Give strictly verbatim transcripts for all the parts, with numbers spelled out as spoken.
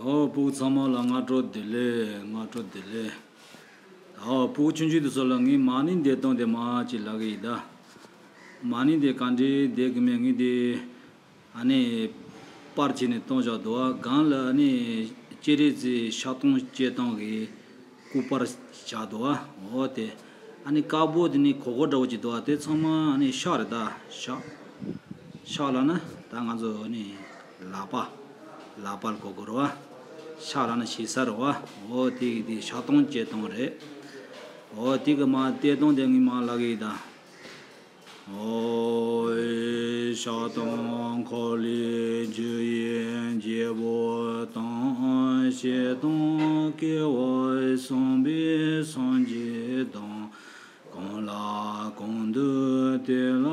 ཨོ་སྤུ་གུ་ཚང་མ་ལ་སྔ་དྲོ་བདེ་ལེགས། སྔ་དྲོ་བདེ་ལེགས། ཨོ་སྤུ་གུ་ཆུང་ཆུང་དེ་ཚོ་ལ་ངས་མ་ཎི་འདོན་སྟངས་དེ་མར་ཅིག་ལབ་ཀྱི་ཡིན་ད། མ་ཎི་དེ་ག་འདྲས་འདོན་དགོས་མིན་ངས་དེ་ཨ་ནི་པར་བྱས་ནས་བཏོན་བཞག་འདུག་པ། སྒང་ལ་ཨ་ནི་སྤྱན་རས་གཟིགས་ཕྱག་སྟོང་སྤྱན་སྟོང་གི་སྐུ་པར་བཞག་འདུག་པ། འོ་དེ་ཨ་ནི་དཀར་པོ་དེ་ནི་གོར་གོར་འདྲ་བོ་ཅིག་འདུག་པ། དེ་ཚང་མ་ཨ་ནི་ཕྱག་རེད་ད། ཕྱག་ཕྱག་ལབ་ན་ད་ང་ཚོ་ཨ་ནི་ལག་པ། ལག་པ་ལ་གོ་དགོས་རེད་པ། ཕྱག་ལབ་ན་ཞེ་ས་རེད་པ། འོ་དེ་གི་དེ་ཕྱག་སྟོང་སྤྱན་སྟོང་རེད། འོ་དེ་གི་མར་བསྟན་སྟངས་དེ་ངས་མར་ལབ་ཀྱི་ཡིན་ད། ཨོ་ཡེ་ཕྱག་སྟོང་འཁོར་ལོའི་རྒྱུ་ཡི་རྒྱལ་པོ་དང་། བྱད་སྟོང་སྐྱེ་བ་གསུམ་པའི་སངས་རྒྱས་དང་། གང་ལ་གང་འདུལ་དེ་ལ་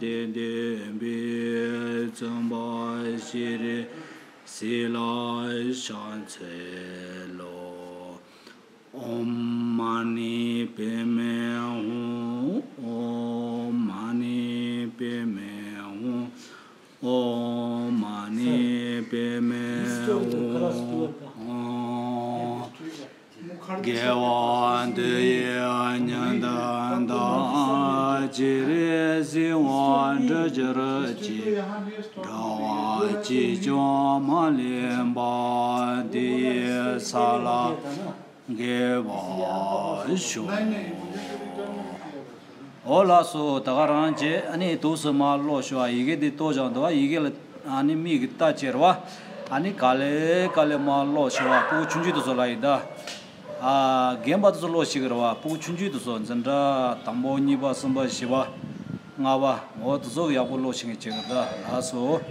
དེ་བསྟན་པའི། བཙུན་པ་སྤྱན་རས་གཟིགས་ལ་ཕྱག་འཚལ་ལོ། ཨོཾ་མ་ཎི་པདྨེ་ཧཱུྃ། ཨོཾ་མ་ཎི་པདྨེ་ཧཱུྃ། ཨོཾ་མ་ཎི་པདྨེ་ཧཱུྃ། ཨོཾ། དགེ་བ་འདི་ཡིས་ཉིད་དུ་བདག། སྤྱན་རས་གཟིགས་དབང་འདི་གྱུར་ཅིག། འགྲོ་བ་གཅིག་ཀྱང་མ་ལུས་པ། འདི་ཡི་ས་ལ་འགོད་པར་ཤོག། འོ་ལགས་སོ། ད་ག་རང་བྱས་ཨ་ནི་དུས་སུ་མར་ཀློག་ཤོག། ཡི་གེ་འདི་ཏོག་ཙམ་འདུག་པ། ཡི་གེ་ལ་ཨ་ནི་མིག་གིས་ལྟ་བྱས་རེད་པ། ཨ་ནི་ག་ལེ་ག་ལེ་མར་ཀློག་ཤོག་པ། སྤུ་གུ་ཆུང་ཆུང་དེ་ཚོ་ལ་ཡིན་ད། ཨ་རྒན་པ་དེ་ཚོ་ཀློག་ཤེས་ཀྱི་རེད་པ། སྤུ་གུ་ཆུང་ཆུང་དེ་ཚོ་འཛིན་གྲྭ་དང་པོ་གཉིས་པ་གསུམ་པ་བཞི་པ་ལྔ་པ་འོ་དེ་ཚོ་ཡག་པོ་ཀློག་ཤེས་མཁན་བྱེད་ཀྱི་རེད་ད། ལགས་སོ།